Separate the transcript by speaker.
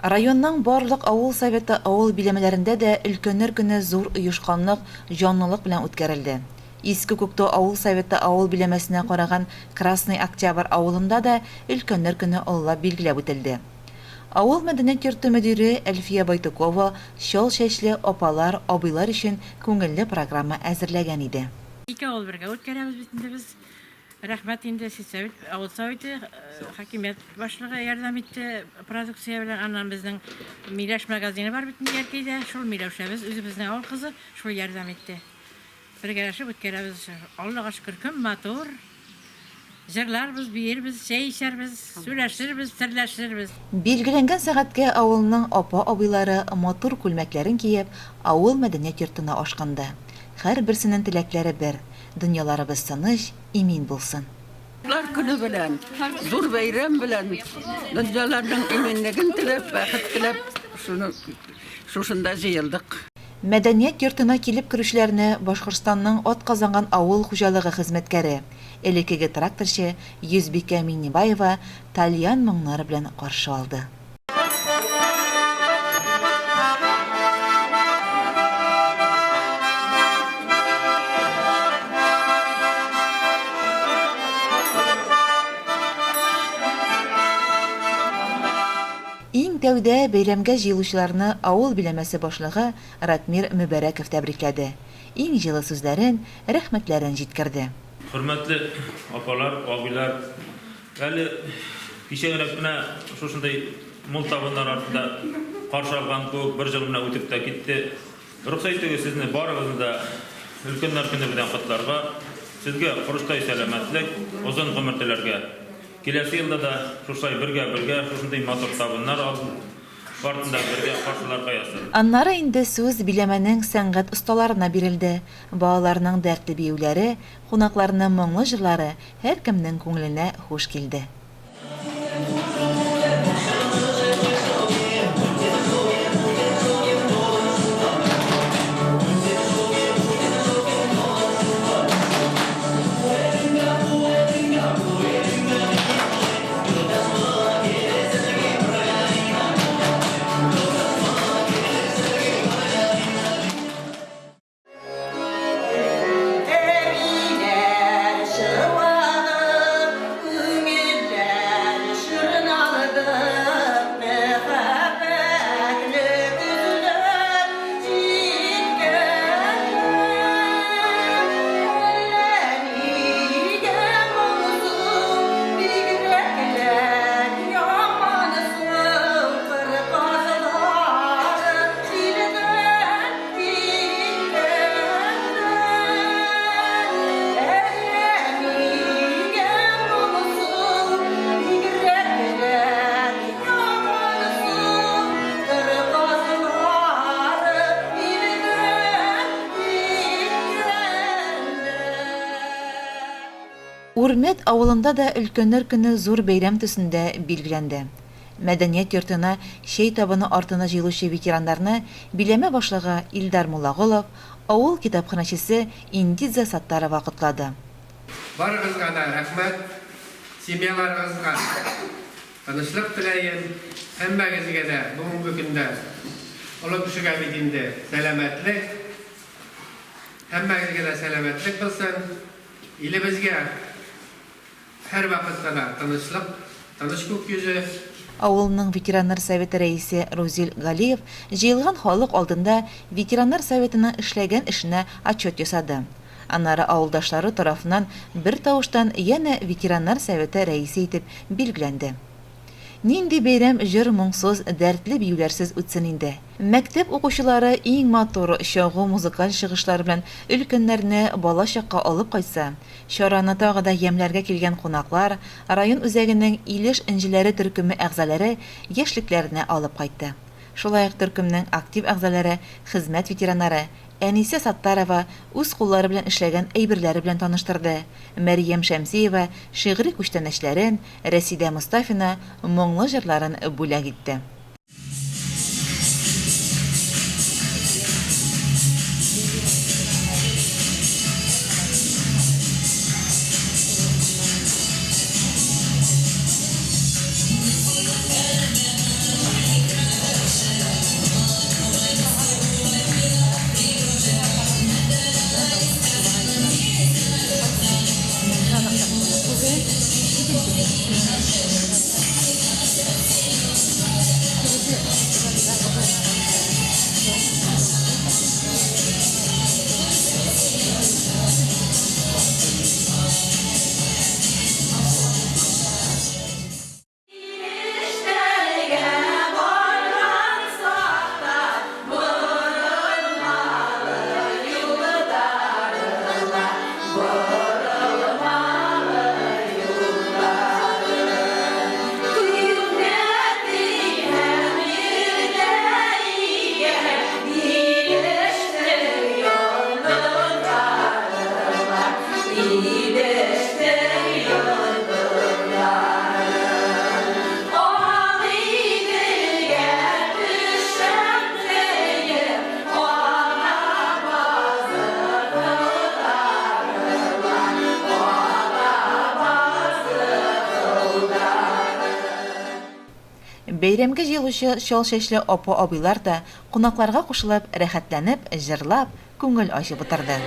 Speaker 1: Районның барлык авыл советы авыл биләмәләрендә дә Өлкәннәр көне зур оешканлык, җанлылык белән үткәрелде. Иске Күктау авыл советы авыл биләмәсенә караган Красный Октябрь авылында да Өлкәннәр көне олылап билгеләп үтелде. Авыл мәдәният йорты мөдире Әлфия Байтукова чал чәчле апалар, абыйлар өчен күңелле программа әзерләгән иде.
Speaker 2: Ике авыл бергә үткәрәбез бит инде без. Рәхмәт инде сельсовет, авыл советы, хакимият башлыгы ярдәм итте продукция белән. Аннан безнең Миләш магазины бар бит инде Яркәйдә. Шул Миләүшәбез, үзебезнең авыл кызы, шул ярдәм итте. Бергәләшеп үткәрәбез. Аллага шөкер, көн матур. Җырларбыз, биербез, чәй эчәрбез, сөйләшербез, серләшербез.
Speaker 1: Билгеләнгән сәгатькә авылның апа-абыйлары матур күлмәкләрен киеп, авыл мәдәният йортына ашкынды. Һәрберсенең теләкләре бер, Дөньяларыбыз тыныч, имин булсын.
Speaker 3: Картлар көне белән, зур бәйрәм белән, дөньяларның иминлеген теләп, бәхет теләп, шуны шушында җыелдык.
Speaker 1: Мәдәният йортына килеп керүчеләрне Башкортстанның атказанган авыл хуҗалыгы хезмәткәре, элеккеге тракторчы Йөзбикә Миңнебаева тальян моңнары белән каршы алды. Иң тәүдә бәйрәмгә җыелучыларны авыл биләмәсе башлыгы Ратмир Мөбәрәков тәбрикләде, иң җылы сүзләрен, рәхмәтләрен җиткерде.
Speaker 4: Хөрмәтле апалар, абыйлар, Әле кичәгенәк кенә шушындый мул табыннар артында каршы алган кебек бер җыл менә үтеп тә китте. Рөхсәт итегез сезне барыгызны да Өлкәннәр көне белән котларга, сезгә корычтай сәламәтлек, озын гомер теләргә. Киләсе елда да шушылай бергә-бергә шушындый матур табыннар артында бергә каршыларга язсын.
Speaker 1: Аннары инде сүз биләмәнең сәнгать осталарына бирелде. Балаларның дәртле биюләре, кунакларның моңлы җырлары һәркемнең күңеленә хуш килде.
Speaker 5: Әбиләр чуагы, күңелләр чорналды, Мәхәббәтле көзләр җиткәндә. Әллә нигә моңсу, бигрәкләр ямансу, Кыр казлары җилдән
Speaker 1: Үрмәт авылында да Өлкәннәр көне зур бәйрәм төсендә билгеләнде. Мәдәният йортына чәй табыны артына җыелучы ветераннарны биләмә башлыгы Илдар Муллаголов, авыл китапханәчесе Индидза Саттарова котлады.
Speaker 6: Барыгызга да рәхмәт, семьяларыгызга тынычлык теләем, һәммәгезгә дә бүгенге көндә олы кешегә бит инде сәламәтлек, һәммәгезгә дә сәламәтлек булсын, илебезгә Һәрвакытта да тынычлык, тыныч күк йөзе.
Speaker 1: Авылның ветераннар советы рәисе Рузил Галиев җыелган халык алдында ветераннар советының эшләгән эшенә отчет ясады. Аннары авылдашлары тарафыннан бертавыштан янә ветераннар советы рәисе итеп билгеләнде. Нинди бәйрәм җыр-моңсыз, дәртле биюләрсез үтсен инде? Мәктәп укучылары иң матур, чагу музыкаль чыгышлары белән өлкәннәрне бала чакка алып кайтса, чараны тагы да ямьләргә килгән кунаклар, район үзәгенең Илеш энҗеләре төркеме әгъзаләре яшьлекләренә алып кайтты. Шулай ук төркемнең актив әгъзаләре, хезмәт ветераннары, Әнисә Саттарова үз куллары белән эшләгән әйберләре белән таныштырды, Мәрьям Шәмсиева шигъри күчтәнәчләрен, Рәсидә Мостафина моңлы җырларын бүләк итте. Бәйрәмгә җыелучы чал чәчле апа-абыйлар да, кунакларга кушылып, рәхәтләнеп җырлап, күңел ачып утырды.